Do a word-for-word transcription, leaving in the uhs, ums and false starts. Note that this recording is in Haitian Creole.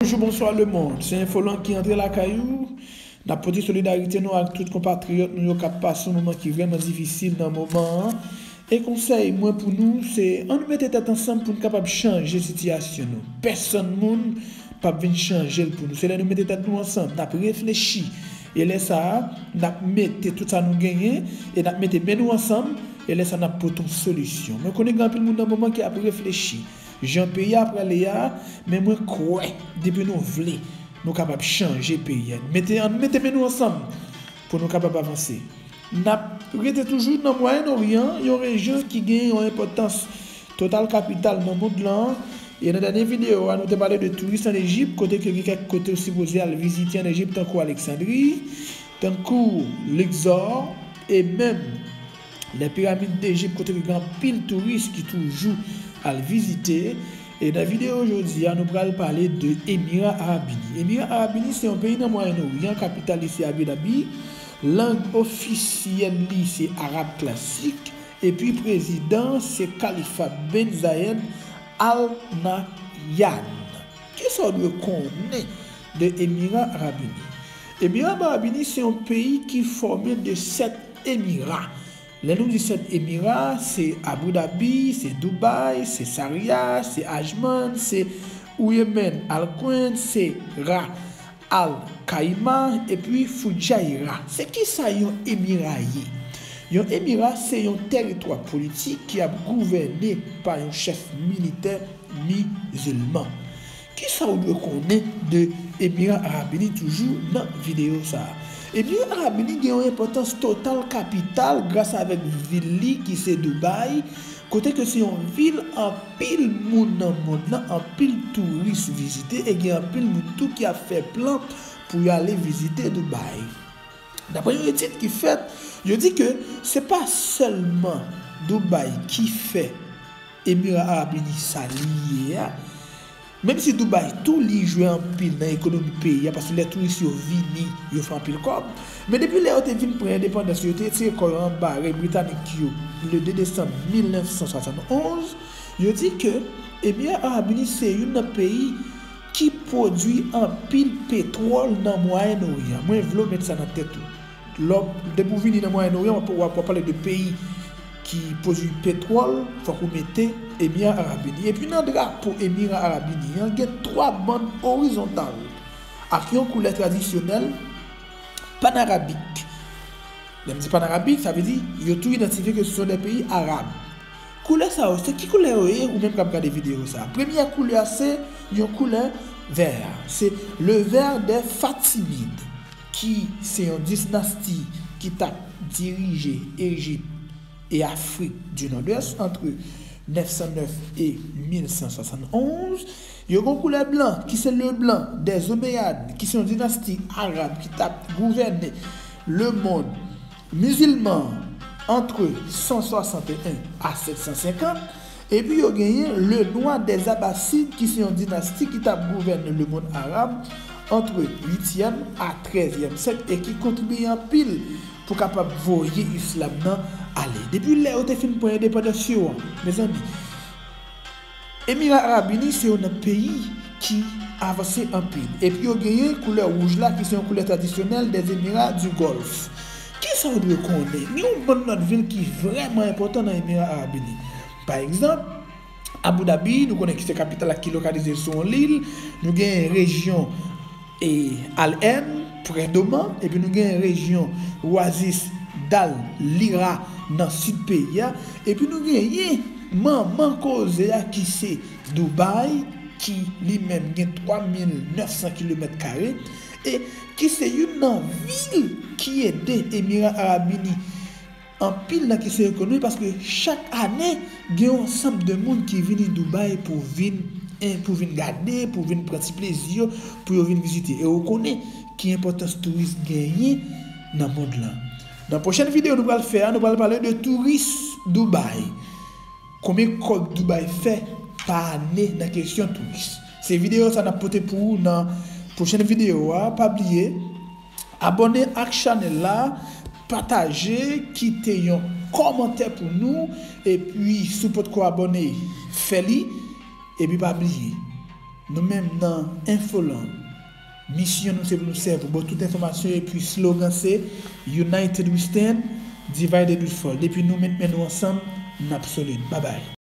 Bonjou, bonswa lemonn. Se Enfolan ki antre lakay ou. N ap pote solidarite nou ak tout konpatriyòt nou yo k ap pase yon moman ki vrèman difisil nan moman an. E konsèy mwen pou nou, se ann nou mete tèt ansanm pou n kapab chanje sitiyasyon nou. Pèsonn moun p ap vin chanje l pou nou. Se lè nou mete tèt nou ansanm, n ap reflechi. E lè sa a, n ap mete tout sa nou genyen, e n ap mete men nou ansanm, e lè sa a, n ap pote yon solisyon. Mwen konnen gen anpil moun nan moman ki ap reflechi jan peyi a prale a, men mwen kwè depi nou vle, nou kapab chanje peyi a. Mete, ann mete men nou ansanm pou nou kapab avanse. N ap rete toujou nan Mwayen Oryan, yon rejyon ki gen yon enpòtans total kapital nan mond lan. E nan dènye videyo a, nou te pale de touris ann Ejip, kote ke gen kèk kote ou sipoze al vizite ann Ejip, tankou Aleksandri, tankou Ligzò, e menm lè piramid Dejip, kote ke gen anpil touris ki toujou al vizite. E nan videyo jodi a, nou pral pale de Emira Arab Ini. Emira Arab Ini se yon peyi nan Mwayen Oryan, kapital li se Abu Dhabi, lang ofisyèl li se arab klasik, epi prezidan se Khalifa bin Zayed Al Nahyan. Kisa w dwe konnen de Emira Arab Ini? Emira Arab Ini se yon peyi ki fòme de sèt emira. Lè nou di sèt emira, se Abu Dhabi, se Dubai, se Sharjah, se Ajman, se Yemen, Al Quwain, se Ras Al Khaimah, epi Fujairah. Se kisa yon emira ye? Yon emira se yon tèritwa politik ki ap gouvène pa yon chèf militè mizilman. Kisa w dwe konnen de Emira Arab Ini toujou nan videyo sa a? Emira Arab Ini gen yon enpòtans total kapital gras avèk vil li ki se Dubai, kote ke se yon vil anpil moun nan mond lan, anpil touris vizite e gen anpil moun tou ki ap fè plan pou y ale vizite Dubai. Daprè yon etid ki fèt, yo di ke se pa sèlman Dubai ki fè Emira Arab Ini sa li ye a. Menm si Dubai tou li jwe anpil nan ekonomi peyi a, paske lè touris yo vini, yo fè anpil kòb. Men depi lè yo te vin pran endepandans yo, yo te retire kò yo anba rèy britanik yo, le de desanm mil nèf san swasann onz, yo di ke Emira Arab Ini se youn nan peyi ki pwodui anpil petwòl nan Mwayen Oryan. Mwen vle w met sa nan tèt ou. Lè w, depi w vini nan Mwayen Oryan, w ap, w ap, w ap pale de peyi ki pwodui petwòl, fòk ou mete Emira Arab Ini. Epi nan drapo Emira Arab Ini an, gen twa bann orizontal ak yon koulè tradisyonèl panarabik. Lè m di panarabik, sa vle di yo tou idantifye ke se de peyi arab. Koulè sa yo, se ki koulè yo ye? Ou menm k ap gade videyo sa a. Premyè koulè a se yon koulè vè. Se le vert des Fatimides, ki se yon dinasti ki t ap dirije Ejip e Afrik di Nòdwès ant nèf san nèf e mil san swasann onz. Yo gen yon koulè blan, ki se le blanc des Omeyyades, ki se yon dinasti arab ki t ap gouvène lemonn mizilman ant san swasanteyen a sèt san senkant. Epi yo genyen le noir des Abbassides, ki se yon dinasti ki t ap gouvène lemonn arab ant uityèm a trèzyèm syèk e ki kontribye anpil pou kapab voye islam nan ale. Depi lè yo te fin pran endepandans yo an, mezanmi, Emira Arab Ini se youn nan peyi ki avanse anpil. Epi yo genyen koulè wouj la, ki se yon koulè tradisyonèl des Emirats du Golfe. Kisa w dwe konnen? Gen yon bann lòt vil ki vrèman enpòtan nan Emira Arab Ini. Pa egzanp, Abu Dhabi, nou konnen ki se kapital la, ki lokalize sou yon lil. Nou gen rejyon e Al Ain, prè Doman, epi nou gen rejyon Oasis d'Al Lira nan sid peyi a, epi nou genyen manman koze a ki se Dubai, ki li menm gen twa mil nèf san kilomèt kare, e ki se youn nan vil ki ede Emira Arab Ini anpil nan kesyon ekonomi, paske chak ane, gen yon ansanm de moun ki vini Dubai pou vin, en, pou vin gade, pou vin pran ti plezi yo, pou yo vin vizite. E ou konnen ki enpòtans touris genyen nan mond lan. Nan pwochèn videyo nou pral fè a, nou pral pale de touris Dubai. Konbyen kòb Dubai fè pa ane nan kesyon touris? Se videyo sa n ap pote pou ou nan pwochèn videyo a. Pa bliye, abòne ak chanèl la, pataje, kite yon kòmantè pou nou, epi si w potko abòne, fè li, epi pa bliye, Nou menm nan Infoland, misyon nou se pou nou sèvi w, ba w tout enfòmasyon epi slogan se United we stand, divided we fall. Depi nou met men nou ansanm, n ap solid. Babay.